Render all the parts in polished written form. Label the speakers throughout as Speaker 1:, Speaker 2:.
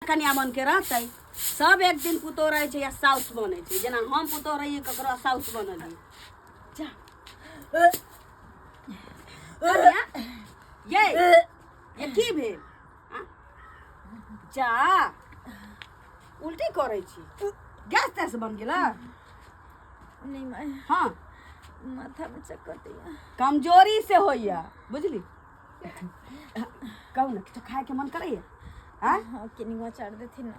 Speaker 1: कनिया बन के रहतै। सब एक दिन पुतोह रहै छै या साउस बनै छै, जेना हम पुतोह रहियै ककरो साउस बनलियै। जा कनिया, ये ये की भेल? आँ? जा उल्टी करै छी, गैस तैस बन गेला?
Speaker 2: नहीं माय।
Speaker 1: हाँ,
Speaker 2: माथा में चक्कर दैया।
Speaker 1: कमजोरी से होइया, बुझली? कहू ने, किछु खायके मन करैया? आँय?
Speaker 2: हाँ, केनिको अचार देथिन ना।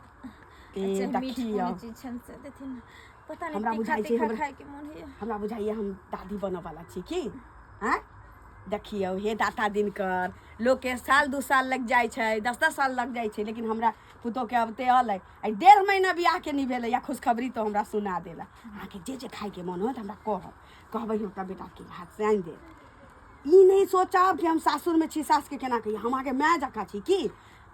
Speaker 1: ए,
Speaker 2: अच्छा, मीठ
Speaker 1: देखियौ।
Speaker 2: कोनो चीज छन से देथिन ना। पता नहीं,
Speaker 1: हमरा
Speaker 2: तीखा
Speaker 1: बुझाइ छै
Speaker 2: तीखा
Speaker 1: हमरा
Speaker 2: खाय के मन होइया।
Speaker 1: हमरा बुझाइया हम दादी बनऽ वाला छी की। आँय, देखियौ हे दाता दिनकर, लोकके साल 2 साल लागि जाइ छै, 10-10 साल लागि जाइ छै, लेकिन हमरा पुतोहके अबते अलै, आइ 1.5 महीना बियाहके नहि भेलै या खुशखबरी तो हमरा सुना देला। अहाँके जे जे खायके मन होत हमरा कहब, कहबै हम अपना बेटाके हाथसँ आनि देब। ई नहि सोचब कि हम सासुरमे छी, सासके केना कहियै, हम अहाँके माय जकाँ छी की?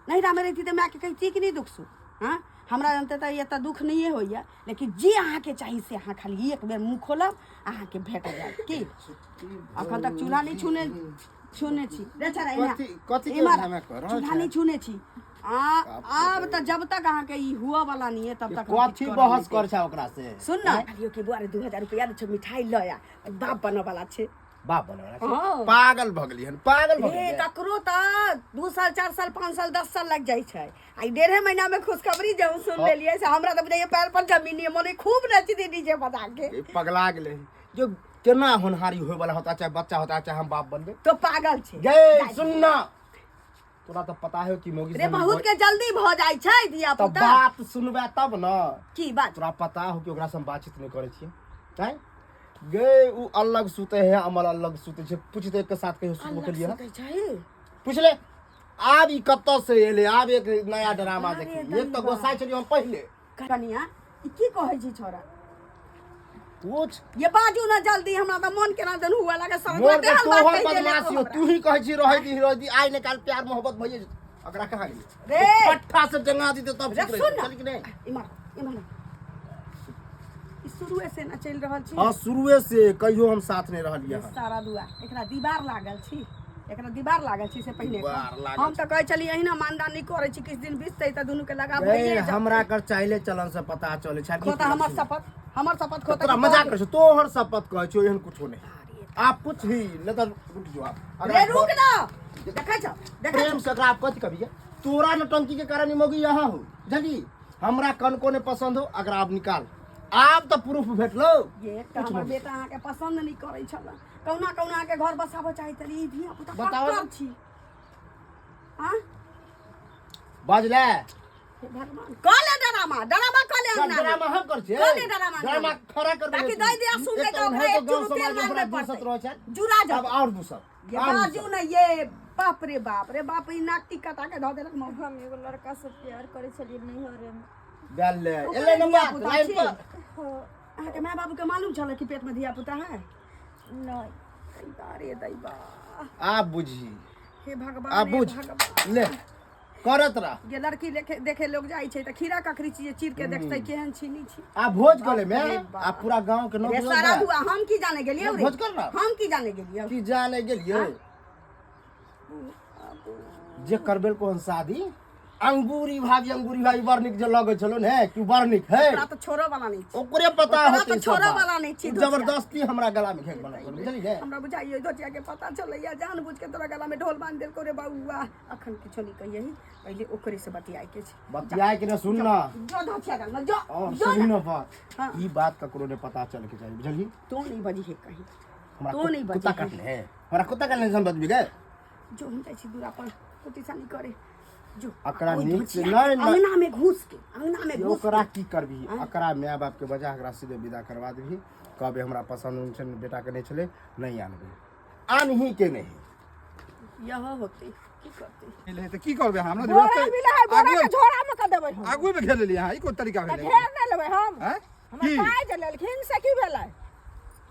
Speaker 1: नैहरामे रहिती तऽ मायके कहिती कि नहि दुख सुख? हँ, हमरा जनते तऽ एतऽ दुख नहिए होइए, लेकिन जे अहाँके चाही से अहाँ खाली एक बेर मुँह खोलब, अहाँके भेट जायत। की अखन तक चूल्हा नहि छूने छूने छी रे छड़ा? एना
Speaker 3: कथी कथी के
Speaker 1: इम्हर
Speaker 3: झामेक कर रहल
Speaker 1: चूल्हा
Speaker 3: छै?
Speaker 1: नहि छूने छी। आ आब तऽ जब तक अहाँके ई हुअ वाला नहीं है तब तक हम
Speaker 3: कथी
Speaker 1: किछु करऽ
Speaker 3: बहस
Speaker 1: नहि
Speaker 3: कर
Speaker 1: देब।
Speaker 3: छै ओकरा से?
Speaker 1: सुन ना, कहलियौ कि बौआ रे, 2000 रुपया दै छौ, मिठाई लऽ आ, बाप बनऽ वाला छै।
Speaker 3: बाप बनऽ वाला छै?
Speaker 1: हाँ।
Speaker 3: पागल भऽ गेलियै हन, पागल भऽ
Speaker 1: हे
Speaker 3: गेलियै।
Speaker 1: ककरो तऽ 2 साल, 4 साल, 5 साल, 10 साल लागि जाइ छै, आ ई 1.5 महीना में खुशखबरी जे हम सुन
Speaker 3: हाँ।
Speaker 1: लेलियै से हमरा तऽ बुझाइए पैर पर जमीन नहीं, मोने खूब नचती डीजे बजा के।
Speaker 3: ए, पगला गेलै जो केना होनहारी होय वाला होता, चाहे बच्चा होता, चाहे हम बाप बनबे।
Speaker 1: तो पागल छै।
Speaker 3: गे सुन ना, तोरा तऽ पता है कि मौगी
Speaker 1: रे
Speaker 3: संग
Speaker 1: बहुत के जल्दी भऽ जाइ छै धिया
Speaker 3: तऽ
Speaker 1: पुता।
Speaker 3: बात सुनबे तब न।
Speaker 1: की बात?
Speaker 3: तोरा पता हो कि ओकरा से हम बातचीत नहीं करै छियै? आँय गे, उ अलग सुते है, अमर अलग सुते छै। पूछते के साथ कहियो सुतबो
Speaker 1: अलग
Speaker 3: के लिए?
Speaker 1: सुतै छै?
Speaker 3: पूछले आब ई कतऽ से एलै? आब एक नया ड्रामा
Speaker 1: अरे
Speaker 3: देखी। एक तऽ
Speaker 1: दैबा।
Speaker 3: गोसाइ छलियै हम पहिले।
Speaker 1: कनिया, ई की कहै छी छोरा?
Speaker 3: पूछ।
Speaker 1: ये बाजू ना जल्दी, हमरा तऽ मन केना दन हुआ लागे समझ
Speaker 3: मोर के
Speaker 1: तेहन बात
Speaker 3: तोहर
Speaker 1: कहि देले
Speaker 3: बदमाशी
Speaker 1: तू
Speaker 3: हो।
Speaker 1: हमरा।
Speaker 3: तू ही कहै छी रहै दी, रहै दी, आइ ने काल प्यार मोहब्बत भइए जेतै। एकरा कहाँ गेलै?
Speaker 1: रे
Speaker 3: पट्ठा से जंगा दीते तब
Speaker 1: रे
Speaker 3: सुधरै।
Speaker 1: सुन ना।
Speaker 3: चल कि नहि?
Speaker 1: इम्हर इम्हर, ई शुरुए से ना चलि रहल छी।
Speaker 3: हाँ, शुरुए से कहियो हम साथ नहीं रहलियै हन।
Speaker 1: सारा दुआ एकरा दीवार लागल छी, एकरा दीवार लागल छी से पहिने कह।
Speaker 3: दीवार लागल।
Speaker 1: हम तऽ कहै छलियै एहिना मानदान नहि करै छी, किछु दिन बीततै तऽ दुनू के लगाव
Speaker 3: ए,
Speaker 1: भइए जेतै।
Speaker 3: हमरा कर चाहिले चलन से पता चले छै।
Speaker 1: खोता हमर शपथ, हमर शपथ खोता
Speaker 3: तोरा
Speaker 1: कि
Speaker 3: मजाक
Speaker 1: तोहर?
Speaker 3: करै छौ, तोहर शपथ कहै छौ, एहन कुछो नहि। आप कुछ भी नहीं तऽ रुक जो आप।
Speaker 1: रे रुक ना, देखै छौ, देखै
Speaker 3: प्रेम से एकरा आप कथी कहिए? तोरा नौटंकी के कारण ई मौगी यहाँ हो बुझली। हमरा कनको ने पसंद हो, अगर आप निकाल आब तऽ प्रूफ भेटलो।
Speaker 1: ये तऽ हमर बेटा अहाँके पसंद नहि करै छल, कहुना कहुना अहाँके घर बसाबऽ चाहैत छल। ई धिया पुता
Speaker 3: बताओ।
Speaker 1: कक्कर छी? आँ?
Speaker 3: बजले।
Speaker 1: हे भगवान, कऽ ले ड्रामा, ड्रामा कऽ ले अंगना में।
Speaker 3: ड्रामा हम कर छियै?
Speaker 1: कऽ ले ड्रामा अंगना
Speaker 3: ड्रामा
Speaker 1: में।
Speaker 3: खड़ा कर।
Speaker 1: ताकि दही दिया सुन ले तऽ ओकरा एक चूरू तेल मांगबे पड़तै।
Speaker 3: रहै छै।
Speaker 1: जुड़ा
Speaker 3: अब
Speaker 1: जाओ।
Speaker 3: और दूसर
Speaker 1: ये
Speaker 3: और
Speaker 1: बाजू
Speaker 3: दूसर।
Speaker 1: ने, ये बाप रे बाप रे बाप, ई नाक टिक्का ताके धऽ देलक मौगी।
Speaker 2: हम एगो लड़का से प्यार करे छलियै नैहरे में।
Speaker 3: गले
Speaker 1: ओकरे
Speaker 3: एलै न बात
Speaker 1: धिया-पुता
Speaker 3: लाइन
Speaker 1: छी।
Speaker 3: पर।
Speaker 2: हाँ।
Speaker 1: अहाँके माय बाबू के मालूम छल कि पेट में धिया पुता है?
Speaker 2: नहीं।
Speaker 1: दैबा रे दैबा।
Speaker 3: आब बुझी।
Speaker 1: हे भगवान,
Speaker 3: आब
Speaker 1: हे
Speaker 3: बुझ।
Speaker 1: भगवान।
Speaker 3: ले करत रह।
Speaker 1: जे लड़की देखे देखे लोग जाइ छै तऽ खीरा ककड़ी छी चीर के देखतै केहन छी नहि छी।
Speaker 3: आ भोज करे में
Speaker 1: बाप रे बाप।
Speaker 3: आ पूरा गांव के
Speaker 1: रे
Speaker 3: नौकरी
Speaker 1: सारा दुआ, हम की जाने गेलियै रे?
Speaker 3: भोज कर ना।
Speaker 1: हम की जाने गेलियै?
Speaker 3: की जाने गेलियो जे करबेल को शादी? अंगूरी भाभी, अंगूरी भाभी बड़ नीक जे लगै छलो ने कि बड़ नीक है।
Speaker 1: ओकरा तऽ छोड़ो वाला नहि छै।
Speaker 3: ओकरे पता
Speaker 1: ओकरा
Speaker 3: होतै
Speaker 1: तऽ
Speaker 3: सब
Speaker 1: छोड़ऽ
Speaker 3: बात।
Speaker 1: वाला नहि छी,
Speaker 3: उ
Speaker 1: धोतिया।
Speaker 3: जबरदस्ती हमरा गला में घेक बनल बुझलियै।
Speaker 1: हमरा बुझाइए धोतिया के पता चलैया, जान बुझ के तोरा गला में ढोल बांध देलको रे बउआ। अखन किछो नहीं कहियही, पहिले ओकरे से बतियाए के छै।
Speaker 3: बतियाए के न, सुन ना।
Speaker 1: जो धोतिया गल में जो।
Speaker 3: और
Speaker 1: जो
Speaker 3: सुनी
Speaker 1: ना।
Speaker 3: न बात।
Speaker 1: हाँ।
Speaker 3: ई बात ककरो ने पता चल के चाही, बुझलियै?
Speaker 1: तू नहीं बजी है कहीं।
Speaker 3: हमरा
Speaker 1: तो नहीं
Speaker 3: कुत्ता
Speaker 1: बजी।
Speaker 3: काटले है, हमरा कुत्ता काटले से हम बजबी गए?
Speaker 1: जो हम जाइ छी दूरा पर कुटी सानी करे जो।
Speaker 3: अकरा
Speaker 1: ओहि
Speaker 3: नीक से
Speaker 1: धोतिया
Speaker 3: नहीं, नहीं।
Speaker 1: अंगना में घुस के, अंगना में घुस
Speaker 3: ओकरा
Speaker 1: के।
Speaker 3: की करबी?
Speaker 1: आँय?
Speaker 3: अकरा माय बाप के बजा एकरा सीधे विदा करवा देबी। कहबे हमरा पसंद नहीं छै, बेटा के नहीं छलै, नहीं आनबे, आनही के नहीं।
Speaker 1: यह होते की करते?
Speaker 4: मिले तऽ की करबै हमरा?
Speaker 5: बोरा मिले है, बोरा के झोरा में के देबै हम।
Speaker 4: आगू में घेर लेलियै अहाँ, ई कोन तरीका
Speaker 5: तऽ
Speaker 4: भेलै?
Speaker 5: घेर नहि लेबै हम।
Speaker 4: आँय?
Speaker 5: हमर
Speaker 4: की
Speaker 5: पाइ जे लेलखिन से की भेलै?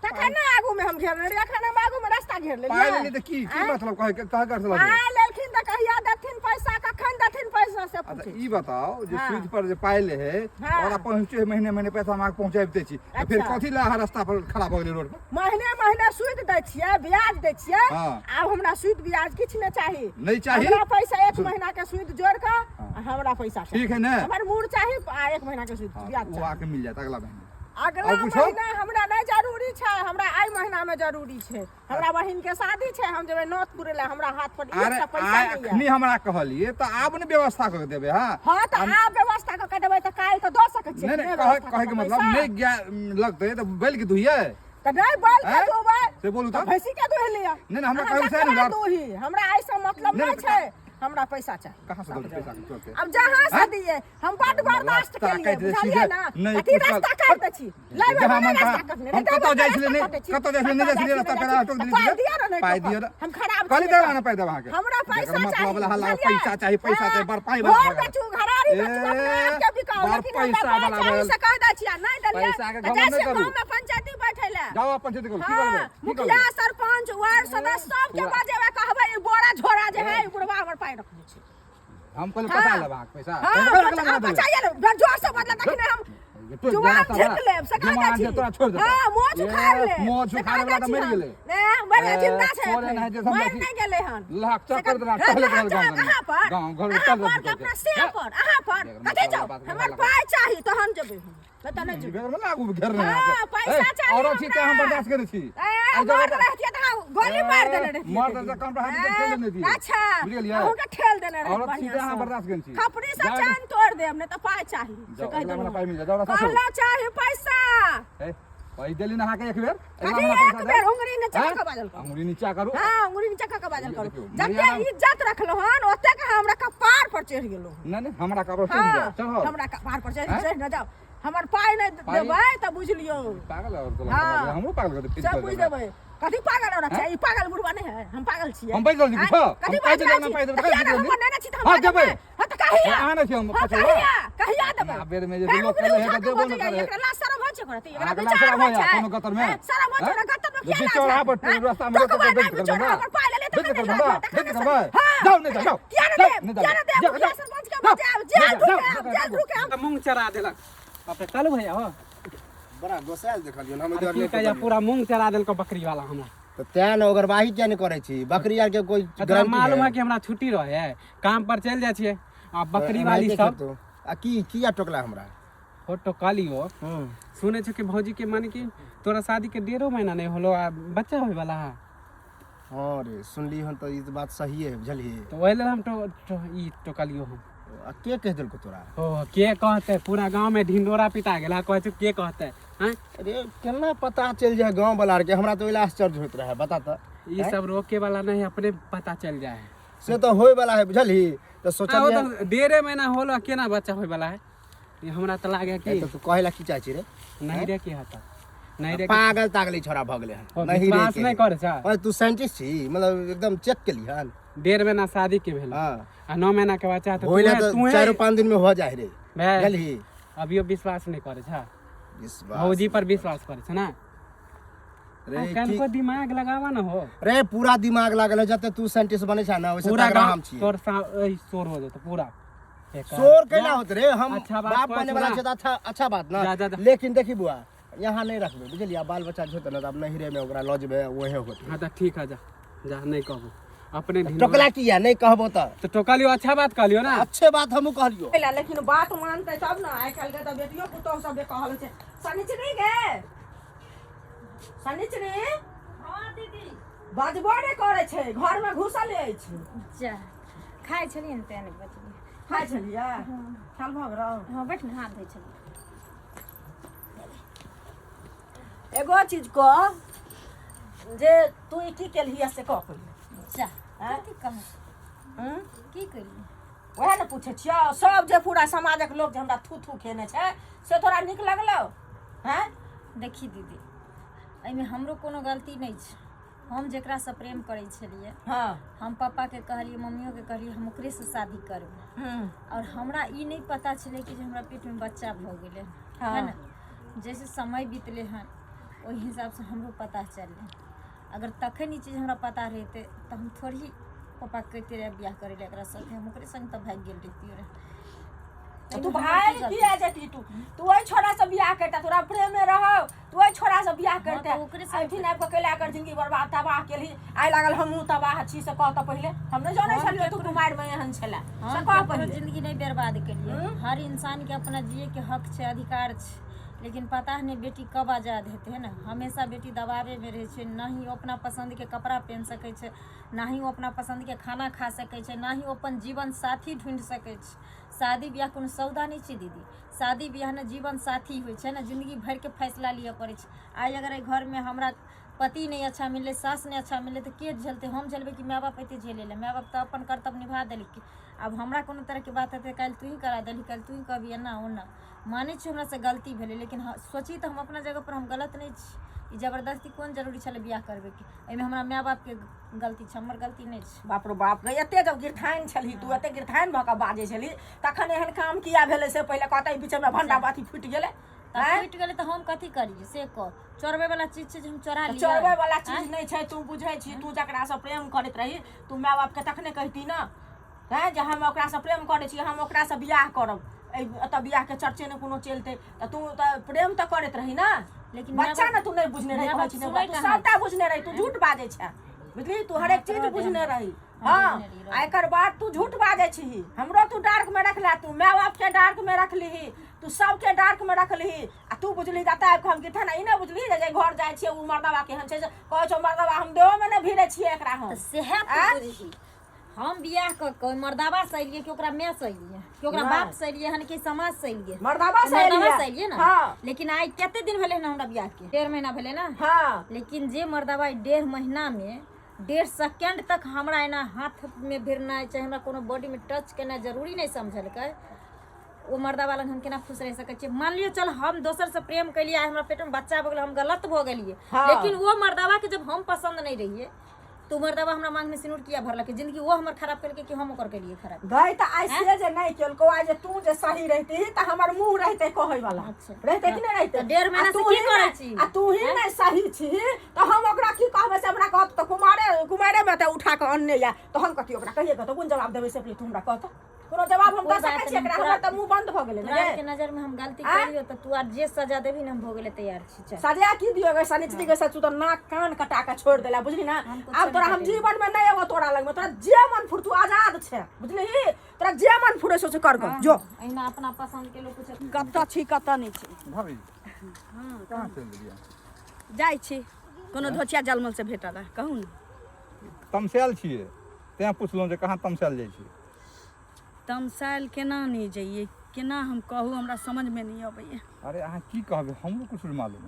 Speaker 5: तखन ने आगू में हम घेरने रहियै, अखन हम आगू में रास्ता घेर
Speaker 4: पाइ
Speaker 5: लेलियै।
Speaker 4: लेली तऽ की की मतलब कहै के कह कर लगे?
Speaker 5: पाइ लेलखिन तऽ कहिया देथिन पैसा, कखन देथिन पैसा से
Speaker 4: अच्छा
Speaker 5: पूछै।
Speaker 4: ई बताओ जे
Speaker 5: हाँ।
Speaker 4: सूद पर जे पाइ ले है
Speaker 5: हाँ।
Speaker 4: ओकरा पहुँचे है महीने महीने पैसा हम अहाँके पहुँचाबिते छी तऽ फेर
Speaker 5: अच्छा।
Speaker 4: कथी लए अहाँ रास्ता पर खड़ा भऽ गेलियै रोड पर?
Speaker 5: महीने महीने सूद दै छियै, ब्याज दै छियै।
Speaker 4: हाँ।
Speaker 5: आब हमरा सूद ब्याज किछु नहि चाही।
Speaker 4: नहि चाही?
Speaker 5: हमरा पैसा एक
Speaker 4: सुन।
Speaker 5: महीना के सूद जोड़ कऽ आ हमरा पैसा चाही।
Speaker 4: ठीक है ने?
Speaker 5: हमर मूड़ चाही आ एक महीना के सूद
Speaker 4: हाँ,
Speaker 5: ब्याज
Speaker 4: ओ
Speaker 5: चाही।
Speaker 4: आके मिल जायत अगला महीना।
Speaker 5: अगला
Speaker 4: और कुछो?
Speaker 5: महीना हमरा नहि जरूरी छै, हमरा एहि महीना में जरूरी छै। हमरा बहिन के शादी छै, हम जेबै नोत पुरै लए, हमरा हाथ पर
Speaker 4: अरे
Speaker 5: एकटा पैसा
Speaker 4: आइ
Speaker 5: नहि
Speaker 4: अखनी
Speaker 5: यऽ।
Speaker 4: हमरा कहलियै तऽ आब ने व्यवस्था कऽ के देबै। हाँ
Speaker 5: हाँ तऽ आब व्यवस्था कऽ के देबै तऽ काल्हि तऽ दऽ सकै छियै।
Speaker 4: नहि नहि,
Speaker 5: नहि
Speaker 4: कहै
Speaker 5: व्यवस्था
Speaker 4: कहैके
Speaker 5: कऽ के
Speaker 4: मतलब
Speaker 5: पैसा।
Speaker 4: नहि गाय लगतै तऽ बैल के दुहियै?
Speaker 5: तऽ नहि बैल के
Speaker 4: आँय?
Speaker 5: दुहबै
Speaker 4: से बोलू
Speaker 5: तऽ
Speaker 4: तऽ।
Speaker 5: भैंसी के दुहि लिअ।
Speaker 4: नहि, नहि, हमरा
Speaker 5: अहाँ
Speaker 4: कहू सएह ने
Speaker 5: जकरा
Speaker 4: लड़-
Speaker 5: दुही, हमरा एहिसँ मतलब
Speaker 4: नहि,
Speaker 5: नहि
Speaker 4: नहि,
Speaker 5: छै, हमरा पैसा चाही।
Speaker 4: कहाँ से दौड़तै पैसा के चलते?
Speaker 5: अब जहाँ से
Speaker 4: आँय?
Speaker 5: दिए, हम बड बर्दाश्त
Speaker 4: रास्ता
Speaker 5: केलिए,
Speaker 4: काटि दै छी
Speaker 5: बुझलियै
Speaker 4: जे,
Speaker 5: ना?
Speaker 4: नहि
Speaker 5: कथी
Speaker 4: कुशल।
Speaker 5: रास्ता काटि दै छी? लाइव
Speaker 4: जहाँ
Speaker 5: हमरा
Speaker 4: मन
Speaker 5: रास्ता
Speaker 4: तहाँ।
Speaker 5: कटने,
Speaker 4: हम
Speaker 5: नहि
Speaker 4: कतऽ
Speaker 5: देबै
Speaker 4: जाइ छलियै,
Speaker 5: रास्ता
Speaker 4: नहि
Speaker 5: कटै छी।
Speaker 4: कतऽ जाइ छलियै, नहि जाइ छलियै रास्ता पर टोक
Speaker 5: तऽ
Speaker 4: देली
Speaker 5: पाइ
Speaker 4: जे।
Speaker 5: दिअ ने, नहि
Speaker 4: पाइ
Speaker 5: टोकब।
Speaker 4: दिअ ने।
Speaker 5: हम खराब
Speaker 4: कहली
Speaker 5: छियै
Speaker 4: देबै
Speaker 5: तऽ।
Speaker 4: ने पाइ देब अहाँके।
Speaker 5: हमरा पैसा
Speaker 4: जकर मतलब
Speaker 5: चाही,
Speaker 4: वाला हल्ला,
Speaker 5: बुझलियै?
Speaker 4: पैसा चाही, पैसा चाही, बड़ पाइ वाला
Speaker 5: घर
Speaker 4: भऽ गेल।
Speaker 5: बेचू, घरारी बेचू,
Speaker 4: ए,
Speaker 5: अपना आपके बिकाउ,
Speaker 4: बड़
Speaker 5: लेकिन हमरा
Speaker 4: पैसा
Speaker 5: पाइ
Speaker 4: वाला
Speaker 5: चाही
Speaker 4: भेल।
Speaker 5: से कहि दै छियै, नहि देलियै
Speaker 4: पैसा के
Speaker 5: तऽ
Speaker 4: घमंड
Speaker 5: जाइ
Speaker 4: नहि
Speaker 5: छियै
Speaker 4: करू।
Speaker 5: गाँवमे पंचायती बैठै लए।
Speaker 4: जाउ अपन पंचायती करू, की
Speaker 5: हाँ,
Speaker 4: करबै? की
Speaker 5: मुखिया
Speaker 4: करबै?
Speaker 5: सरपंच वार्ड सदस्य सबके
Speaker 4: पूरा-
Speaker 5: बजेबै, कहबै ई बोरा झोरा जे है ई बुढ़वा हमर पाइ रखने छै।
Speaker 4: हम कहलियै
Speaker 5: हाँ।
Speaker 4: पचा लेब अहाँके पैसा।
Speaker 5: हाँ,
Speaker 4: हम कहलियै
Speaker 5: बचा-
Speaker 4: लगा देबै।
Speaker 5: बचाइए ले, बड़ जोर से बदला तखने हम
Speaker 4: तो
Speaker 5: जुबान
Speaker 4: रास्ता
Speaker 5: झेक
Speaker 4: बड़ा-
Speaker 5: लेब, से कहि
Speaker 4: जुबान
Speaker 5: दै
Speaker 4: जे
Speaker 5: छी।
Speaker 4: तोरा छोड़ि देतौ।
Speaker 5: हाँ, मोछ
Speaker 4: ए,
Speaker 5: उखाड़ि लेब,
Speaker 4: मोछ
Speaker 5: से
Speaker 4: उखाड़े
Speaker 5: कहि
Speaker 4: वाला
Speaker 5: दै
Speaker 4: तऽ मरि
Speaker 5: छी
Speaker 4: गेलै।
Speaker 5: हम। ने, मरि
Speaker 4: ए,
Speaker 5: जिंदा छै
Speaker 4: तोरे
Speaker 5: एखन।
Speaker 4: नहि जे सब
Speaker 5: मरि
Speaker 4: देखी।
Speaker 5: नहि गेलै हन।
Speaker 4: लाख
Speaker 5: से
Speaker 4: चक्कर देला,
Speaker 5: कह-
Speaker 4: टहलैत
Speaker 5: कहाँ
Speaker 4: रहल गाँव
Speaker 5: कहाँ पर?
Speaker 4: गाँव घर
Speaker 5: अहाँ
Speaker 4: चल
Speaker 5: पर
Speaker 4: रहल
Speaker 5: कि अपना
Speaker 4: छै।
Speaker 5: से पर, अहाँ पर।
Speaker 4: बेगर
Speaker 5: कथी
Speaker 4: मतलब
Speaker 5: जाउ?
Speaker 4: बात
Speaker 5: हमर
Speaker 4: लगा।
Speaker 5: पाइ चाही तहन जेबै हम। नहि तऽ नहि जेबै।
Speaker 4: बेगर में लागू घेरने
Speaker 5: हाँ,
Speaker 4: अहाँके।
Speaker 5: पैसा
Speaker 4: ए,
Speaker 5: चाही
Speaker 4: औरत छी तें हम
Speaker 5: हमरा।
Speaker 4: बर्दाश्त करै छी।
Speaker 5: ए,
Speaker 4: एहि जगह
Speaker 5: मर्द
Speaker 4: पर-
Speaker 5: रहतियै तऽ अहाँ गोली मारि देने रहितियै।
Speaker 4: मर्द रहतै कम रहतै तऽ ठेल देने रहितियै।
Speaker 5: अच्छा,
Speaker 4: बुझि गेलियै?
Speaker 5: अहूँके ठेल देने रहै
Speaker 4: औरत छी
Speaker 5: बढ़िआँ
Speaker 4: तें अहाँ
Speaker 5: सँ।
Speaker 4: बर्दाश्त करै छी।
Speaker 5: खपड़ी से
Speaker 4: जाउ-
Speaker 5: चैन तोड़ि देब, नहि तऽ पाइ चाही। से
Speaker 4: जाउ,
Speaker 5: कहि
Speaker 4: अगला महीना
Speaker 5: देलहुँ।
Speaker 4: पाइ मिल जायत। जाउ रास्ता छोड़ू।
Speaker 5: कहलहुँ चाही पैसा।
Speaker 4: ए, पाइ देली ने अहाँके एक बेर? अगला
Speaker 5: कथी
Speaker 4: महीना
Speaker 5: एक
Speaker 4: पैसा
Speaker 5: बेर
Speaker 4: देब।
Speaker 5: उंगरी नीचा
Speaker 4: आँय?
Speaker 5: कऽ कऽ बाजल करू।
Speaker 4: अंगुरी नीचा करू।
Speaker 5: हाँ, उंगरी नीचा कऽ कऽ बाजल करू।
Speaker 4: देखियौ,
Speaker 5: जते
Speaker 4: मर्यादा-
Speaker 5: इज्जत रखलहुँ हन, ओतेक अहाँ हमरा कपार पर चढ़ि गेलहुँ हन।
Speaker 4: नहि नहि, हमरा कपार चढ़ि
Speaker 5: हाँ,
Speaker 4: जाउ, चढ़ल।
Speaker 5: हमरा कपार पर चढ़ि
Speaker 4: आँय?
Speaker 5: चढ़ि न जाउ। हमर पाइ नहि
Speaker 4: पाइ-
Speaker 5: देबै तऽ बुझि लियौ।
Speaker 4: पागल औरत लगै
Speaker 5: हाँ।
Speaker 4: छै, हमरो पागल कर देतै,
Speaker 5: सब बुझि देबै। कथी पागल औरत छै? ई पागल बुढ़वा नहि है, हम पागल छियै।
Speaker 4: हम बाजि रहल छी
Speaker 5: आँय?
Speaker 4: कुछो?
Speaker 5: कथी
Speaker 4: हम पाइ
Speaker 5: बाजि
Speaker 4: देबै,
Speaker 5: रहल
Speaker 4: ना
Speaker 5: छी?
Speaker 4: पाइ देबै,
Speaker 5: तऽ
Speaker 4: तऽ
Speaker 5: किया
Speaker 4: कहि
Speaker 5: ने
Speaker 4: देबै।
Speaker 5: हमर नेने छी तऽ हम
Speaker 4: हाँ,
Speaker 5: देबै।
Speaker 4: देबै।
Speaker 5: हाँ, तऽ कहिया?
Speaker 4: अहाँ नहि छी हम
Speaker 5: हाँ,
Speaker 4: पचौआ।
Speaker 5: कहिया? कहिया देबै?
Speaker 4: अपना बेर में जे
Speaker 5: फेर
Speaker 4: लोक
Speaker 5: उंगली
Speaker 4: कहले है
Speaker 5: उठा
Speaker 4: तऽ
Speaker 5: कऽ
Speaker 4: देबो
Speaker 5: बजैए,
Speaker 4: नहि करे।
Speaker 5: एकरा लाज शरम होइ छै ओकरा? तऽ एकरा
Speaker 4: अहाँके लाज
Speaker 5: विचार
Speaker 4: शरम
Speaker 5: होइ
Speaker 4: होइए
Speaker 5: छै?
Speaker 4: कोनो गतर में?
Speaker 5: आँय, शरम होइ छै
Speaker 4: आँय?
Speaker 5: ओकरा गतर में
Speaker 4: जे
Speaker 5: किया लाज
Speaker 4: चौराहा पर
Speaker 5: आँय?
Speaker 4: रास्ता में रोक
Speaker 5: टोकबा
Speaker 4: के
Speaker 5: नहि
Speaker 4: बेच
Speaker 5: बिचौरा,
Speaker 4: करबै।
Speaker 5: हमर पाइ लेले
Speaker 4: बेच
Speaker 5: तखन
Speaker 4: करबै,
Speaker 5: लाज होय, तखन
Speaker 4: बेच
Speaker 5: ने
Speaker 4: करबै।
Speaker 5: हाँ।
Speaker 4: जाउ नहि जाउ, जाउ।
Speaker 5: किया नहि
Speaker 4: जाउ,
Speaker 5: देब?
Speaker 4: नहि जाउ।
Speaker 5: किया नहि देब?
Speaker 4: जाउ,
Speaker 5: मुखिया
Speaker 4: जाउ।
Speaker 5: सरपंच के
Speaker 4: जाउ,
Speaker 5: बजायब, जेल
Speaker 4: जाउ, जाउ,
Speaker 5: ढुकायब, जेल ढुकायब।
Speaker 6: मूंग चरा देलक बाप रे। चलू भैया हो।
Speaker 3: बड़ा गोसायल देखलियौ हम।
Speaker 6: अरे की कहिया, पूरा मूंग चरा देलको बकरी वाला हमरा।
Speaker 3: तऽ तें ने ओगरवाही किया नहि करै छी? बकरी आरके कोई
Speaker 6: तोरा
Speaker 3: गारंटी
Speaker 6: मालूम है कि हमरा छुट्टी रहे है, काम पर चलि जाइ छियै आ बकरी वाली
Speaker 3: एनाहिते
Speaker 6: सब
Speaker 3: खेतौ। आ की किया टोकला हमरा?
Speaker 6: हो टोकलियो, सुनै छौ कि भौजी के माने कि तोरा शादी के 1.5 महीना नहीं होलो आ बच्चा होय वाला है।
Speaker 3: हँ रे, सुनली हन तऽ ई तऽ बात सहिए है, बुझलिही?
Speaker 6: तऽ ओहि लेल हम तो, तो ई टोकलियो हम।
Speaker 3: आ के कहि देलको तोरा?
Speaker 6: ओ के कहते, पूरा गांव में ढिंडोरा पिटा गेला। कहै छै के कहते हैं?
Speaker 3: अरे केना पता चलि जाय गाँव वाला आरके? हमरा तऽ ओहि लए आश्चर्य होइत रहै, बता तऽ।
Speaker 6: ई सब रोके वाला नहीं, अपने पता चल जाए है।
Speaker 3: से तऽ होय वाला है, बुझलही? तऽ
Speaker 6: आ, ओ
Speaker 3: सोचलियै
Speaker 6: तऽ 1.5 महीना होलो, केना बच्चा होय वाला है? ई हमरा तऽ लागे कि
Speaker 3: ए, तऽ तू कहै ला की चाहै छी रे?
Speaker 6: नहीं रे, की हता नहीं रे।
Speaker 3: पागल तागल ई छोरा भऽ गेलै हन।
Speaker 6: ओ,
Speaker 3: नहीं रे
Speaker 6: विश्वास
Speaker 3: के।
Speaker 6: नहीं करै छै।
Speaker 3: अरे तू साइंटिस्ट छी, मतलब एकदम चेक केली हन?
Speaker 6: 1.5 महीना शादी के भेल
Speaker 3: हाँ।
Speaker 6: आ 9 महीना के बच्चा तऽ
Speaker 3: होय ला
Speaker 6: तूहे-
Speaker 3: तऽ
Speaker 6: तूहे
Speaker 3: 4-5 दिन में हो जाय रे।
Speaker 6: भाय,
Speaker 3: बुझलही?
Speaker 6: अभियो विश्वास नहीं करै छै?
Speaker 3: विश्वास
Speaker 6: भौजी पर विश्वास करै छै ना?
Speaker 3: रे
Speaker 6: आ,
Speaker 3: की
Speaker 6: कनको दिमाग लगावा ना हो।
Speaker 3: रे पूरा दिमाग लागल है। जते तू साइंटिस्ट बनै छै ना, वैसे
Speaker 6: पूरा
Speaker 3: तगड़ा
Speaker 6: गाँव
Speaker 3: हम छियै।
Speaker 6: तोर सा ऐ, शोर हो जेतौ पूरा बेकार।
Speaker 3: शोर कैला होत रे? हम
Speaker 6: अच्छा बात
Speaker 3: बाप
Speaker 6: कहै
Speaker 3: बने
Speaker 6: छौ
Speaker 3: वाला
Speaker 6: ना।
Speaker 3: छै तऽ अच्छा अच्छा बात ना।
Speaker 6: जा, जा, जा।
Speaker 3: लेकिन देखी बुआ, यहाँ नहीं रखबै, बुझलियै? बाल बच्चा जे होतै ना, तऽ आब नहिरे में ओकरा लऽ जेबै, ओहे होतै।
Speaker 6: हाँ तऽ ठीक है, जा जा, नहीं कहबो अपने ढिंढोरा-
Speaker 3: टोकला किया नहीं कहबो तऽ?
Speaker 6: तो टोकलियो, अच्छा बात कहलियो ना?
Speaker 3: अच्छे बात हमहूँ कहलियो।
Speaker 5: लेकिन बात मानते तब ना। आइ काल्हि के तऽ बेटियो पुतोहु सब कहल छै। शनिचरी गे, शनिचरी।
Speaker 2: हाँ दीदी।
Speaker 5: बजबो नहि करै छै, घरमे घुसल अछि।
Speaker 2: जा, खाइ छलियै ने तें नहि बजलियै।
Speaker 5: खाइ छलियै? खायल भऽ गेलौ?
Speaker 2: हाँ, बैठ ने, हाथ धोइ छलियै।
Speaker 1: एगो चीज कह जे तू ई की केलही से कह पहिले।
Speaker 2: जा।
Speaker 1: आँय?
Speaker 2: कथी कह?
Speaker 1: हूँ?
Speaker 2: की करियै?
Speaker 1: वएह ने पूछै छियौ। सब जे पूरा समाजक लोक जे हमरा थू थू खेने छै से तोरा नीक लगलौ हैं?
Speaker 2: देखी दीदी, एहिमे हमरो कोनो गलती नहि छै। हम जकरासँ प्रेम करै छलियै,
Speaker 1: हाँ,
Speaker 2: हम पापाके कहलियै, मम्मियोके कहलियै, हम ओकरेसँ शादी करबै।
Speaker 1: हूँ
Speaker 2: आओर हमरा ई नहि पता छलै कि जे हमरा पेटमे बच्चा भऽ गेलै।
Speaker 1: हाँ।
Speaker 2: है ने, जैसे समय बीतलै हन ओहि हिसाबसँ हमरो पता चललै। अगर तखन ई चीज हमरा पता रहितै तऽ हम थोड़ी ही पप्पाके कहिते रहए बियाह करै लए एकरा साथे, हम ओकरे संग तऽ भागि गेल रहितियै रहए।
Speaker 5: तऽ तू भागि किया जेती? तू तू ओहि छोरा से बियाह करता, तोरा प्रेमे रहो, तू ओहि छोरा से बियाह करते।
Speaker 2: तऽ ओकरे संग।
Speaker 5: एहिठिन आबि कऽ कैला कर जिंदगी बर्बाद तबाह केलही? आइ लागल हमहूँ तबाह छी से कह तऽ पहिले। हम नहि जानै छलियै तू कुमारि मे एहन छलै। से
Speaker 2: हम
Speaker 5: कह
Speaker 2: ककरो
Speaker 5: पहिले।
Speaker 2: जिंदगी नहि बर्बाद केलियै। हर इंसानके अपना जिए के हक छै, अधिकार छै, लेकिन पता नहि बेटी कब आजाद हेतै, है ने? हमेशा बेटी दबावेमे रहै छै। ना ही ओ अपना पसन्दके कपड़ा पहिन सकै छै, ना ही ओ अपना पसन्दके खाना खा सकै छै, ना ही ओ अपन जीवन साथी ढूँढि सकै छै। शादी बियाह कोनो सौदा नहि छै दीदी। शादी बियाह ने जीवन साथी होइ छै ने, जिंदगी भरिके फैसला लिअ पड़ै छै। आइ अगर एहि घरमे हमरा पति नहि अच्छा मिललै, सास नहि अच्छा मिललै, तऽ के झेलतै? हम झेलबै कि माय बाप एतै झेलै लए? माय बाप तऽ अपन कर्तव्य निभा देलकै। आब हमरा कोनो तरहके बात हेतै, काल्हि तूही करा देलही, काल्हि तूही कहबही एना ओना। मानै छियै हमरासँ गलती भेलै, लेकिन सोची तऽ हम अपना जगहपर हम गलत नहि छी। ई जबरदस्ती कोन जरूरी छलै बियाह करबैके? एहिमे हमरा माय बापके गलती छै, हमर गलती नहि छै।
Speaker 5: बाप रो बाप गे, एते जब गिरथाइन छलही तू, एते गिरथाइन भऽ कऽ बाजै छलही, तखन एहन काम किया भेलै से पहिले कहतै। बीचमे भंडा बाती फूटि गेलै।
Speaker 2: तऽ फूटि गेलै तऽ हम कथी करियै से कह? चोरबै वाला चीज छै जे हम चोरा लियै?
Speaker 5: चोरबै वाला चीज नहि छै। तू बुझै छी, तू जकरासँ प्रेम करैत रही, तू माय बापके तखने कहिती ने हैं जे हम ओकरासँ प्रेम करै छी, हम ओकरासँ बियाह करब, एहि एतऽ बियाहके चर्चे नहि कोनो चलतै। तऽ तू तऽ प्रेम तऽ करैत रही ने?
Speaker 2: लेकिन
Speaker 5: बच्चा ने तू नहि बुझने रही।
Speaker 2: माय
Speaker 5: कहै
Speaker 2: बाप
Speaker 5: छी नहि
Speaker 2: सुनै
Speaker 5: तू
Speaker 2: कहाँ?
Speaker 5: सबटा बुझने रही। तू झूठ बाजै छै, बुझली? तू हरेक चीज
Speaker 2: रहऽ दे
Speaker 5: बुझने
Speaker 2: हमरा।
Speaker 5: रही।
Speaker 2: हम
Speaker 5: हँ।
Speaker 2: बुझने रही,
Speaker 5: आ एकर बाद तू झूठ बाजै छीही। हमरो तू डार्क में रखला, तू माय बाप के डार्क में रखलीही, तू सबके डार्क में रखलीही। आ तू बुझली जतऽ आबि कऽ हम गिरथन, ई नहि बुझली जे घर जाइ छियै ओ मर्दबा केहन छै, जे कहै छौ मर्दबा, हम देहो मे नहि भिड़ै छियै एकरा हम।
Speaker 2: तऽ सेहे तू बुझही, हम बियाह कऽ कऽ ओहि मर्दाबा से एलियै कि ओकरा माय से एलियै, कि ओकरा
Speaker 5: नहि।
Speaker 2: बाप से एलियै हन, कि समाज से एलियै?
Speaker 5: मर्दाबा से
Speaker 2: मर्दाबा
Speaker 5: एलियै।
Speaker 2: से एलियै ने?
Speaker 5: हँ।
Speaker 2: लेकिन आइ कते दिन भेलै हन हमरा बियाह के? 1.5 महीना भेलै ने?
Speaker 5: हँ।
Speaker 2: लेकिन जे मर्दाबा ई 1.5 महीना में 1.5 सेकेंड तक हमरा एना हाथ में भिड़नाइ, चाहे हमरा कोनो बॉडी में टच केनाइ जरूरी नहि समझलकै, ओ मर्दाबा लग हम केना खुश रहि सकै छियै? मान लियौ चल हम दोसर से प्रेम केलियै, आइ हमरा पेट में बच्चा भऽ गेलै, हम गलत भऽ गेलियै। लेकिन ओ मर्दाबा के जब हम पसंद नहि रहियै तऽ ओ मर्दाबा हमरा मांग में सिनूर किया भरलकै? जिंदगी ओ हमर खराब केलकै कि हम ओकर केलियै खराब?
Speaker 5: गई तऽ आइ से जे नहि केलको, आइ जे तू जे सही रहिती तऽ हमर मुँह रहितै कहै वाला। रहितै कि नहि रहितै?
Speaker 2: तऽ 1.5 महीना
Speaker 5: आ
Speaker 2: से
Speaker 5: तू
Speaker 2: की
Speaker 5: ही
Speaker 2: करै
Speaker 5: नहि-
Speaker 2: छी?
Speaker 5: आ तू ही नहि सही छी तऽ हम ओकरा की कहबै से हमरा कहत तऽ कुमारे कुमारे मे तऽ उठा कऽ अनने या, तऽ हम कथी ओकरा कहिए कऽ? तऽ कोन जवाब देबै से तू हमरा कहत? कोनो जवाब हम
Speaker 2: कोइ
Speaker 5: दऽ सकै
Speaker 2: बात
Speaker 5: छियै
Speaker 2: नहि,
Speaker 5: एकरा?
Speaker 2: तोरा-
Speaker 5: हमर तऽ मुँह बंद भऽ गेलै ने
Speaker 2: तोरा
Speaker 5: गे।
Speaker 2: के नजर में हम गलती
Speaker 5: आँय?
Speaker 2: करियो तऽ तू आर जे सजा देबही ने, हम भोगे ले तैयार छी। चल।
Speaker 5: सजा की दियो गे सनिचरी गे? सचू तऽ नाक कान कटा के छोड़ देला, बुझली ना?
Speaker 2: हम कुछो
Speaker 5: आब तोरा
Speaker 2: नहि
Speaker 5: हम
Speaker 2: कटेबै।
Speaker 5: जीवन में नहीं एबो तोरा लग में। तोरा जे मन फुर, तू आजाद छै, बुझलिही? तोरा जे मन फुरे सो से कर ग जो।
Speaker 2: अहिना अपना पसंद के लोग कुछ
Speaker 1: कतऽ छी, कतऽ नहि छी?
Speaker 4: भाभी, कहाँ चलि गेलियै?
Speaker 1: जाइ छी कोनो धोचिया जलमल से भेटल है, कहू ने।
Speaker 4: तमसायल छियै तेँ पुछलहुँ जे कहाँ तमसायल जाइ छी।
Speaker 1: तमसायल केना नहि जइयै? केना हम कहू, हमरा समझमे नहि अबैया।
Speaker 4: अरे अहाँ की कहबै, हमरो किछु नहि मालूम।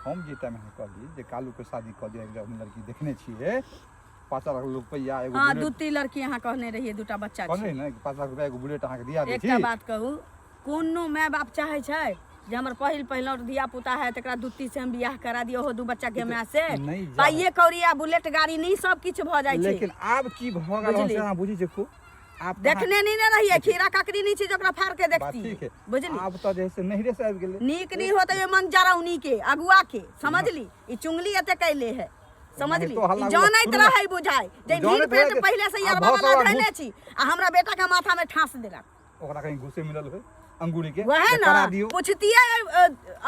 Speaker 4: हम जे टाइम अहाँ कहली जे कालूके शादी कऽ दिअ, हम लड़की देखने छियै, 5 लाख रुपैआ एगो
Speaker 1: हँ,
Speaker 4: बुलेट
Speaker 1: दू तीन लड़की अहाँ कहने रहियै, दूटा बच्चा
Speaker 4: कहने
Speaker 1: छै।
Speaker 4: रही ने कि 5 लाख रुपैआ एगो बुलेट अहाँके दिया दै
Speaker 1: एकटा
Speaker 4: छी।
Speaker 1: बात कहू, कोनो माय बाप चाहै छै जे हमर पहिल पहिलौट धिया पुता है, तकरा दूती से हम बियाह करा दियौ, हो दू बच्चा के माय से?
Speaker 4: नहि जा-
Speaker 1: पाइए कौड़ी आ बुलेट गाड़ी नहीं सब किछु भऽ जाइ छै।
Speaker 4: लेकिन आब की भऽ गेल
Speaker 1: बुझली?
Speaker 4: से अहाँ बुझै छियै खूब आब तऽ
Speaker 1: देखने नहीं ने रहियै, खीरा ककड़ी नहीं छै जे ओकरा फाड़ के
Speaker 4: बात
Speaker 1: देखती।
Speaker 4: ठीक है।
Speaker 1: बुझली?
Speaker 4: आब तऽ जे है से नैहरे से आबि गेलै।
Speaker 1: नीक नहीं होते ओहि मन जरौनी के अगुआ के, समझली? ई चुंगली एते कैले है, समझली?
Speaker 4: तो हल्ला
Speaker 1: ई
Speaker 4: गुल्ला
Speaker 1: जानैत
Speaker 4: शुरू भऽ-
Speaker 1: रहै बुझाइ जे
Speaker 4: जानैत
Speaker 1: ढीर पेट
Speaker 4: रहै जे-
Speaker 1: पहिले से
Speaker 4: आ
Speaker 1: यरबा
Speaker 4: भऽ
Speaker 1: वाला
Speaker 4: सवा
Speaker 1: धैने
Speaker 4: घूस-
Speaker 1: छी आ हमरा बेटा के माथा में ठास देलक।
Speaker 4: ओकरा कहीं घुसे मिलल होय अंगूरी के
Speaker 1: वएह
Speaker 4: जे करा
Speaker 1: ने
Speaker 4: दियौ।
Speaker 1: पूछतियै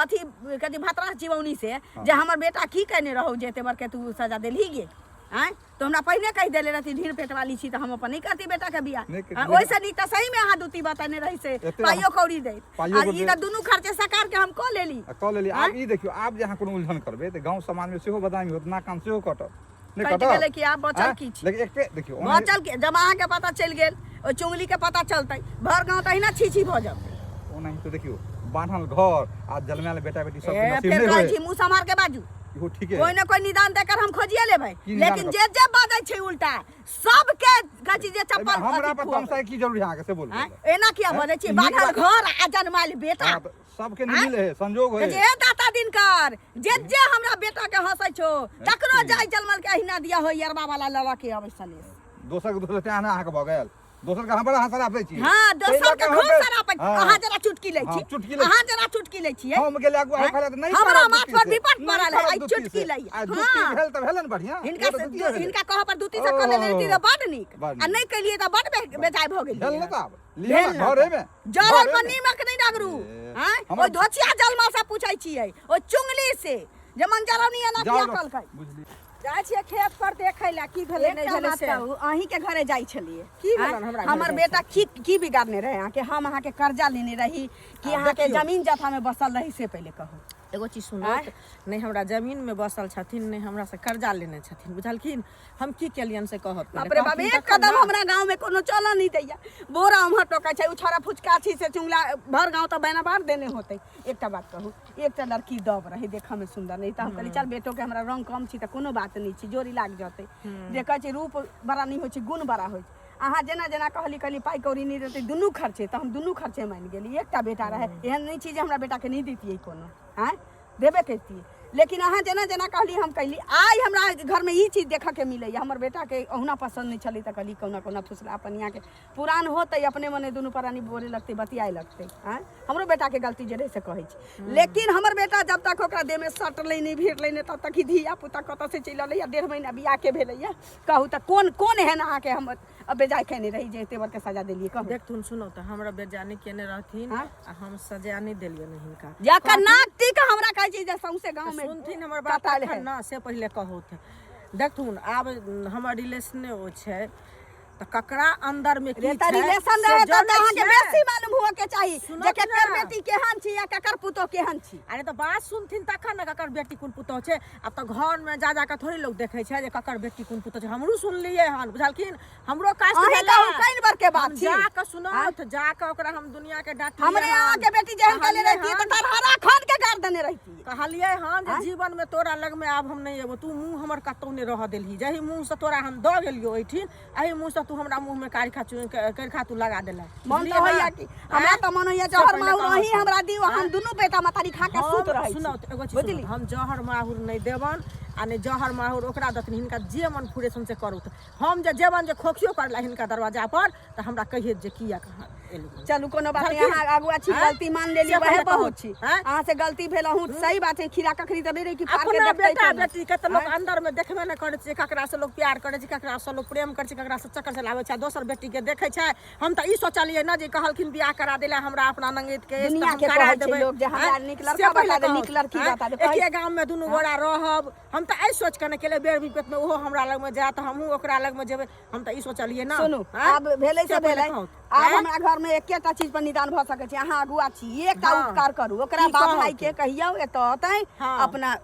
Speaker 1: अथी कथी भतरा चिबौनी से जे हमर बेटा की केने रहौ जे एते बड़के तू सजा देलही गे? आँय, तो हमरा पहिने कहि देले रहती ढीर पेट वाली छी, तऽ हम अपन नहि करती बेटा के बियाह।
Speaker 4: नहि कर-
Speaker 1: आ, ओहिसँ नीक तऽ सही में अहाँ दूती बतेने रही से
Speaker 4: एते
Speaker 1: पाइयो कौड़ी दैत।
Speaker 4: पाइयो
Speaker 1: आ
Speaker 4: कौड़ी
Speaker 1: ई तऽ दुनू खर्चे सकार के हम कऽ लेली।
Speaker 4: आ कऽ लेली। आब ई देखियौ, आब जे अहाँ कोनो उलझन करबै तऽ गाँव समाजमे सेहो बदनामी होत, नाक कान सेहो कटत। नहि
Speaker 1: कटि
Speaker 4: कटत?
Speaker 1: गेलै कि आब बचल
Speaker 4: आँय?
Speaker 1: की छै?
Speaker 4: लेकिन एकटे देखियौ ओना
Speaker 1: बचल के जब अहाँके पता चलि गेल, ओहि चुंगली के पता चलतै, भर गाँव तऽ अहिना छी छी भऽ जेतै।
Speaker 4: ओनाहिते देखियौ, बान्हल घर आ जलमायल बेटा बेटी सबके
Speaker 1: ए,
Speaker 4: नसीब
Speaker 1: फेर
Speaker 4: नहि
Speaker 1: कहै
Speaker 4: होय।
Speaker 1: छी मुँह सम्हार के बाजू।
Speaker 4: इहो ठीके
Speaker 1: कोई
Speaker 4: है।
Speaker 1: ने कोई निदान देकर हम खोजिए लेबै।
Speaker 4: की निदान
Speaker 1: लेकिन
Speaker 4: कर-
Speaker 1: जे जे बाजै छै उल्टा सबके कहै छी जे
Speaker 4: एहिमे
Speaker 1: चप्पल
Speaker 4: हमरा
Speaker 1: अथी
Speaker 4: पर
Speaker 1: खुअबै।
Speaker 4: तमसाइ की जरूरी है अहाँके से बोलू।
Speaker 1: आँय? एना किया
Speaker 4: आँय?
Speaker 1: बजै छी?
Speaker 4: ई नीक
Speaker 1: बान्हल
Speaker 4: बात-
Speaker 1: घर आ जनमायल बेटा।
Speaker 4: हाँ, तऽ सबके नहीं मिले है, संजोग होय।
Speaker 1: जे दाता दिनकर, जे जे हमरा बेटा के हंसै छौ, तकरो जाय जलमल के अहिना दिया हो यरबा वाला लड़ा के अबै सनेस।
Speaker 4: दोसर के दोसर तें अहाँके भऽ गेल, दोसर के अहाँ बड़ा अहाँ शराब दै छी।
Speaker 1: हाँ,
Speaker 4: ताहि
Speaker 1: दोसर
Speaker 4: लऽ
Speaker 1: के
Speaker 4: कऽ
Speaker 1: खूब
Speaker 4: अहाँके-
Speaker 1: शराब
Speaker 4: हाँ।
Speaker 1: अहाँ जरा चुप। चुटकी लै
Speaker 4: हाँ,
Speaker 1: छी
Speaker 4: चुटकी लै
Speaker 1: अहाँ जरा चुटकी लै छियै
Speaker 4: हम गेले अगुआ
Speaker 1: आँय?
Speaker 4: कहले तऽ नहि
Speaker 1: हमरा
Speaker 4: करब
Speaker 1: माथ
Speaker 4: दूती
Speaker 1: पर
Speaker 4: से,
Speaker 1: विपट
Speaker 4: नहि
Speaker 1: पड़ल है
Speaker 4: करब
Speaker 1: आइ
Speaker 4: दूती
Speaker 1: चुटकी
Speaker 4: से।
Speaker 1: लै
Speaker 4: आइ दूती
Speaker 1: हाँ
Speaker 4: भेल तऽ भेल ने बढ़िया
Speaker 1: हिनका
Speaker 4: ओ तऽ
Speaker 1: से
Speaker 4: दूतिये भेलै।
Speaker 1: हिनका कह पर दूती से कऽ लेने रहिती तऽ बड नीक
Speaker 4: बड
Speaker 1: आ
Speaker 4: नीक।
Speaker 1: नहि केलियै तऽ बड बेजाय भऽ गेलियै
Speaker 4: भेल ने तऽ आब लिअ
Speaker 1: भेल
Speaker 4: ने
Speaker 1: ने
Speaker 4: घरेमे
Speaker 1: जल पर
Speaker 4: घरेमे।
Speaker 1: नीमक नहि रगड़ू
Speaker 4: ए,
Speaker 1: आँय
Speaker 4: हमर-
Speaker 1: ओहि धोछिया जलमा से पूछै छियै ओहि चुंगली से जे मंजरौनी एना
Speaker 4: जाउ
Speaker 1: किया
Speaker 4: ने,
Speaker 1: कलकै
Speaker 4: बुझली
Speaker 5: जाइ छियै खेत पर देखै लए की भेलै नहि
Speaker 1: एकटा
Speaker 5: भेलै
Speaker 1: बात
Speaker 5: से
Speaker 1: कहू अहीं के घरे जाइ छलियै
Speaker 5: की
Speaker 1: आँय?
Speaker 5: भेलन हमरा घरे
Speaker 1: हमर
Speaker 5: जाइ
Speaker 1: बेटा की की बिगाड़ने रहे अहाँके हम अहाँके कर्जा लेने रही कि
Speaker 5: आब
Speaker 1: अहाँके
Speaker 5: देखियौ।
Speaker 1: जमीन जथा में बसल रही से पहिले कहू
Speaker 5: एगो चीज सुनू
Speaker 1: आँय?
Speaker 5: नहि हमरा जमीनमे बसल छथिन नहि हमरा से कर्जा लेने छथिन बुझलखिन हम की केलियनि से कहत
Speaker 1: बाप रे बाप एक कदम हमरा गांव में कोनो चलऽ नहीं दैया बोरा उम्हर टोकै छै उ छोरा फुचका छी से चुंगला भर गांव तऽ बैना बार देने होतै एकटा बात कहू एकटा लड़की दब रही देखऽ में सुंदर नहीं तऽ हम कहली चल बेटो के हमरा रंग कम छी तऽ कोनो बात नहीं छी जोड़ी लाग जतै जे कहै छै रूप बड़ा नहीं होइ छै गुण बड़ा होइ छै अहाँ जेना जेना कहली कहली पाइ कौड़ी नहि देतै दुनू खर्चे तऽ हम दुनू खर्चे मानि गेली एकटा बेटा रहै एहन नहि छी जे हमरा बेटाके नहि दैतियै कोनो आँय देबे करितियै लेकिन अहाँ जेना जेना कहली हम कहली आइ हमरा घरमे ई चीज देखऽके मिलैए हमर बेटाके ओहुना पसन्द नहि छलै तऽ कहली कहुना कहुना फुसला पनियाके पुरान होतै अपने मने दुनू प्राणी बोले लगतै बतियाए लगतै आँय हमरो बेटाके गलती जे रहै से कहै छी लेकिन हमर बेटा जब तक ओकरा देहमे सटलै नहि भिड़लै नहि तब तक ई धिया पुता कतऽसँ चलि अयलैए 1.5 महीना बियाहके भेलैए कहू तऽ कोन कोन एहन अहाँके हम बेजाय केने रही जे एते बड़के सजा देलियै कहू
Speaker 5: देखथुन सुनो तऽ हमरा बेजानी केने रहथिन
Speaker 1: हाँ?
Speaker 5: आ हम सजा नहि देलियनि हिनका
Speaker 1: जकर नाक टीक हमरा कहै छै जे सौंसे गाँव में
Speaker 5: सुनथिन हमर बात
Speaker 1: कटायल है।
Speaker 5: तखन ना से पहिले कहौथ देखथुन आब हमर रिलेशने ओ छै तऽ ककरा अंदर में की
Speaker 1: रे तऽ
Speaker 5: छै
Speaker 1: रिलेशन
Speaker 5: से
Speaker 1: रहे तब तऽ
Speaker 5: जनै
Speaker 1: अहाँके
Speaker 5: छियै।
Speaker 1: बेसी मालूम हुअ के चाही
Speaker 5: सुनत
Speaker 1: जे केकर
Speaker 5: ना।
Speaker 1: बेटी केहन छी या केकर पुतोह केहन छी
Speaker 5: अरे तऽ बात सुनथिन तखन ने ककर बेटी कोन पुतोह छै आब तऽ घरमे जा जा कऽ थोड़े लोक देखै छै जे ककर बेटी कोन पुतोह छै हमरो सुनलियै हन बुझलखिन हमरो कास्ट
Speaker 1: अहीं
Speaker 5: भेलै।
Speaker 1: कहू कैन बर के बात
Speaker 5: हम
Speaker 1: छी
Speaker 5: जा कऽ सुनत जा कऽ ओकरा हम दुनिया के डांटलियै
Speaker 1: हमरे
Speaker 5: हन।
Speaker 1: अहाँके बेटी जेहन केले
Speaker 5: कहलियै
Speaker 1: रहिती
Speaker 5: हन।
Speaker 1: तऽ तरहरा खन के गाड़ देने रहिती
Speaker 5: कहलियै हन जे जीवन में तोरा लग में आब हम नहीं एबो तू मुंह हमर कतौ नहीं रह देलही जही मुंह से तोरा हम दऽ गेलियो एहिठिन एहि मुंह से तू हमरा मुंह में कारिखा कारिखा तू लगा देला
Speaker 1: मन तऽ होइया कि हमरा तऽ मन होइया जहर माहुर अहीं हमरा दियौ हम दुनू बेटा मतारी खा के सुत रहै छी
Speaker 5: सुनौ तऽ एगो चीज
Speaker 1: बुझली
Speaker 5: सुनौ, हम जहर माहुर नहि देबन आ नहि जहर माहुर ओकरा देथिन हिनका जे मन फुरेसन से करू हम जे जेबन जे खोखियो करला हिनका दरवाजा पर तऽ हमरा कहिए जे किया कहाँ एलहुँ
Speaker 1: चलू कोनो बात नहीं
Speaker 5: बुझलखिन?
Speaker 1: अहाँ अगुआ छी
Speaker 5: आँय?
Speaker 1: गलती मान लेली
Speaker 5: से
Speaker 1: वएह
Speaker 5: पहिले कहू।
Speaker 1: बहुत छी
Speaker 5: आँय?
Speaker 1: अहाँ से गलती भेल अहूँ सही बात है खीरा ककड़ी तऽ नहि रही कि फाड़ के
Speaker 5: अपना
Speaker 1: देखतै
Speaker 5: बेटा
Speaker 1: कोनो।
Speaker 5: बेटी के तऽ लोक अंदर में देखबे नहि करै छै ककरा से लोक प्यार करै छै ककरा से लोक प्रेम करै छै ककरा से चक्कर चलाबै छै आ दोसर बेटी के देखै छै हम तऽ ई सोचलियै ने जे कहलखिन बियाह करा देला हमरा अपना नंगैत के अछि तऽ
Speaker 1: दुनिया
Speaker 5: हम
Speaker 1: के
Speaker 5: करा
Speaker 1: कहै छै
Speaker 5: देबै।
Speaker 1: लोक जे हमरा
Speaker 5: आँय?
Speaker 1: नीक
Speaker 5: से
Speaker 1: लड़का
Speaker 5: पहिले
Speaker 1: बता दे,
Speaker 5: कहू।
Speaker 1: नीक लड़की
Speaker 5: आँय?
Speaker 1: बता दे, कहै-
Speaker 5: एके गाम में दुनू गोरा रहब हम तऽ एहि सोच के ने केले बेर विपत में ओहो हमरा लग में जायत हमहूँ ओकरा लग में जेबै हम तऽ ई सोचलियै ने
Speaker 1: सुनू
Speaker 5: आँय?
Speaker 1: आब भेलै से
Speaker 5: से पहिले
Speaker 1: भेलै
Speaker 5: कहू।
Speaker 1: आब
Speaker 5: आँय?
Speaker 1: हमरा घर में एकेटा चीज पर निदान भऽ सकै छै अहाँ अगुआ छी एकटा
Speaker 5: हँ।
Speaker 1: उपकार करू ओकरा
Speaker 5: की
Speaker 1: बाप
Speaker 5: कहू?
Speaker 1: भाई के कहियौ एतऽ अतै
Speaker 5: हँ।
Speaker 1: अपना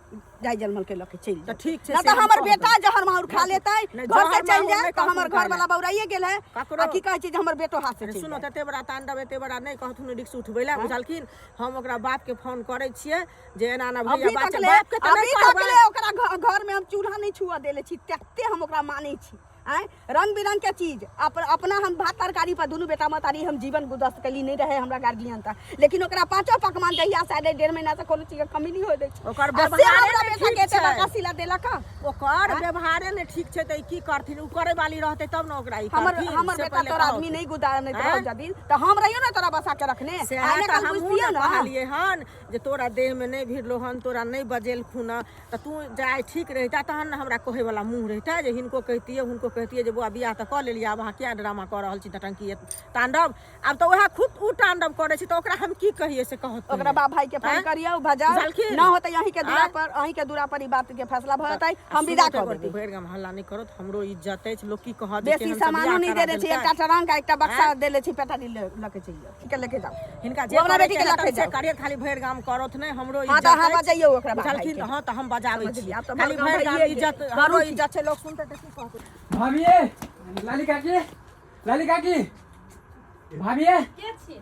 Speaker 1: जाय जलमल के लऽ के चलि
Speaker 5: तऽ
Speaker 1: जाउ
Speaker 5: ठीक छै
Speaker 1: ना
Speaker 5: से
Speaker 1: तऽ
Speaker 5: हम
Speaker 1: हमर
Speaker 5: कहबै।
Speaker 1: बेटा जहर माहुर खा लेतै
Speaker 5: नहि,
Speaker 1: घर से
Speaker 5: जहर
Speaker 1: चलि
Speaker 5: माहुर
Speaker 1: जाय
Speaker 5: नहि
Speaker 1: तऽ हमर
Speaker 5: कहथुन
Speaker 1: घर वाला बौराइए गेल है
Speaker 5: ककरो-
Speaker 1: आ की कहै छै जे हमर बेटो हाथ से
Speaker 5: अरे
Speaker 1: चलि
Speaker 5: सुनो
Speaker 1: जाय
Speaker 5: तते बड़ा तांडव एते बड़ा नहि कहथुन रिक्स उठबै लए बुझलखिन हम ओकरा बाप के फोन करै छियै जे एना एना भैया
Speaker 1: अभी
Speaker 5: बात
Speaker 1: तक
Speaker 5: छै
Speaker 1: ले
Speaker 5: बाप के तऽ
Speaker 1: अभी
Speaker 5: नहि
Speaker 1: तक
Speaker 5: कहबै
Speaker 1: ले ओकरा घर में हम चूल्हा नहीं छुआ देले छी तते हम ओकरा मानै छी आँय रंग बिरंग के चीज अपना हम भात तरकारी पर दुनू बेटा महतारी हम जीवन गुदस्त कैली नहीं रहे हमरा गार्जियन त लेकिन ओकरा पांचो पकवान जहिया से अयलै 1.5 महीना से कोनो चीज के कमी नहीं होय दै छै
Speaker 5: ओकर
Speaker 1: आ से
Speaker 5: व्यवहारे
Speaker 1: हमरा
Speaker 5: नहि
Speaker 1: बेटा
Speaker 5: ठीक
Speaker 1: के एते
Speaker 5: छै।
Speaker 1: बड़का सिला देलक हँ।
Speaker 5: ओकर व्यवहारे नहि ठीक छै तऽ ई की करथिन ओ करे वाली रहतै तब ने ओकरा ई
Speaker 1: हमर
Speaker 5: करथिन
Speaker 1: हमर
Speaker 5: से
Speaker 1: बेटा
Speaker 5: पहिले
Speaker 1: तोरा
Speaker 5: कहू।
Speaker 1: आदमी नहीं गुदार नहीं
Speaker 5: आँय?
Speaker 1: तोरा जदी तऽ हम रहियो ने तोरा बसा के रखने
Speaker 5: सएह
Speaker 1: आइने
Speaker 5: तऽ
Speaker 1: काल
Speaker 5: हमहूँ
Speaker 1: बुझतियै
Speaker 5: ने
Speaker 1: ने
Speaker 5: कहलियै हन जे तोरा देहमे नहि भिड़लो हन तोरा नहि बजेलखुन हँ तऽ तू जाय ठीक रहिता तहन ने हमरा कहैवला मुँह रहिता जे हिनको कहितियै हुनको कहितियै जे बौआ बियाह तऽ कऽ लेलियै आब अहाँ किया ड्रामा कऽ रहल छी नटंकी तांडव आब तऽ उएह खुद ओ तांडव करै छै तऽ ओकरा हम की कहियै से कहत
Speaker 1: ओकरा बाप भाई के फोन
Speaker 5: आँय?
Speaker 1: करियौ भजाओ
Speaker 5: बुझलखिन?
Speaker 1: न होतै अहीं के दूरा
Speaker 5: आँय?
Speaker 1: पर अहीं के दूरा पर ई बात के फैसला भऽ जेतै हम विदा कऽ देबै
Speaker 5: भरि गाम हल्ला नहि करत हमरो इज्जत अछि लोक की कहत जे
Speaker 1: बेसी
Speaker 5: केहन से
Speaker 1: सामानो
Speaker 5: बियाह
Speaker 1: नहि
Speaker 5: करा
Speaker 1: देने छी
Speaker 5: देलकै।
Speaker 1: एकटा ट्रंक आ एकटा बक्सा देले छी पेटा लऽ के चलि जाउ ठीक है लेके जाउ
Speaker 5: हिनका जे
Speaker 1: ओ अपना
Speaker 5: करे
Speaker 1: बेटी
Speaker 5: के
Speaker 1: के
Speaker 5: हेतनि
Speaker 1: लऽ के
Speaker 5: से
Speaker 1: जाउ।
Speaker 5: करियत खाली भरि गाम करत नहि हमरो
Speaker 1: हाँ
Speaker 5: इज्जत
Speaker 1: तऽ अहाँ
Speaker 5: अछि।
Speaker 1: बजैयौ ओकरा बाप भाई
Speaker 5: बुझलखिन
Speaker 1: के।
Speaker 5: हँ तऽ हम बजाबै छी
Speaker 1: समझलियै, आब तऽ
Speaker 5: खाली
Speaker 1: भरि गाम
Speaker 5: भरि गाम
Speaker 1: भइए गेल।
Speaker 5: इज्जत
Speaker 1: करू
Speaker 5: हमरो
Speaker 1: की?
Speaker 5: इज्जत छै लोक सुनतै तऽ की कहतै
Speaker 6: भाभी लाली काकी लाली काकी भाभी
Speaker 2: के छी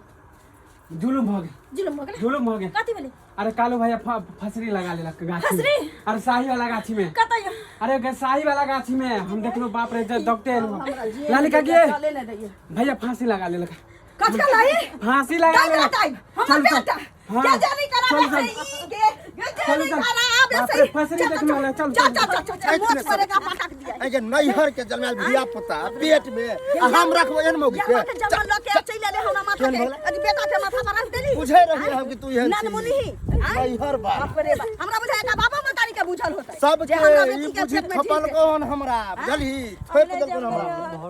Speaker 6: जुलुम भऽ गेल
Speaker 2: जुलुम भऽ गेलै
Speaker 6: जुलुम भऽ गेल
Speaker 2: कथी भेलै
Speaker 6: अरे कालू भैया फसरी लगा लेलक गाछी में।
Speaker 2: फसरी?
Speaker 6: अरे शाही वाला गाछी में
Speaker 2: कतऽ यौ
Speaker 6: अरे शाही वाला गाछी में हम देखलो बाप रे जब दौगते एलहुँ
Speaker 1: हमरा
Speaker 6: लाली काकी
Speaker 1: चले नहि दैया
Speaker 6: भैया फांसी लगा लेलक
Speaker 1: कथी लाई
Speaker 6: फांसी लगा ले।
Speaker 1: चल हमर
Speaker 6: चल, चल।
Speaker 1: बेटा
Speaker 6: हाँ।
Speaker 1: के जानी करा
Speaker 6: चल,
Speaker 1: से
Speaker 6: चल।
Speaker 1: ई के के
Speaker 6: चल,
Speaker 1: जानी
Speaker 6: चल।
Speaker 1: करा आबे
Speaker 6: बाप
Speaker 1: से
Speaker 6: रे, फसरी देखने वाला, चल,
Speaker 1: चल
Speaker 6: चल।
Speaker 1: चल चल चल मोच पड़ेगा पटक दिया
Speaker 3: एहि के नैहर के जन्मायल धिया पुता पेट में आ हम रखबो एहन मौगी के
Speaker 1: के जन्म ल के चलि एले हमरा माथा
Speaker 3: केहन
Speaker 1: के
Speaker 3: भोला?
Speaker 1: अजी बेटा के माथा पर रख देली
Speaker 3: बुझे रहिए हम कि तू एहन
Speaker 1: नन मुनि ही
Speaker 3: नैहर बा
Speaker 1: बाप रे बाप हमरा बुझाय का बाबा मतारी के बुझल होतै
Speaker 3: सबके
Speaker 1: जे हमरा
Speaker 3: ई
Speaker 1: बेटी के
Speaker 3: बुझी
Speaker 1: पेट में ठीक
Speaker 3: थपल
Speaker 1: है।
Speaker 3: कोन हमरा बुझलही थोपि देलकौन हमरा।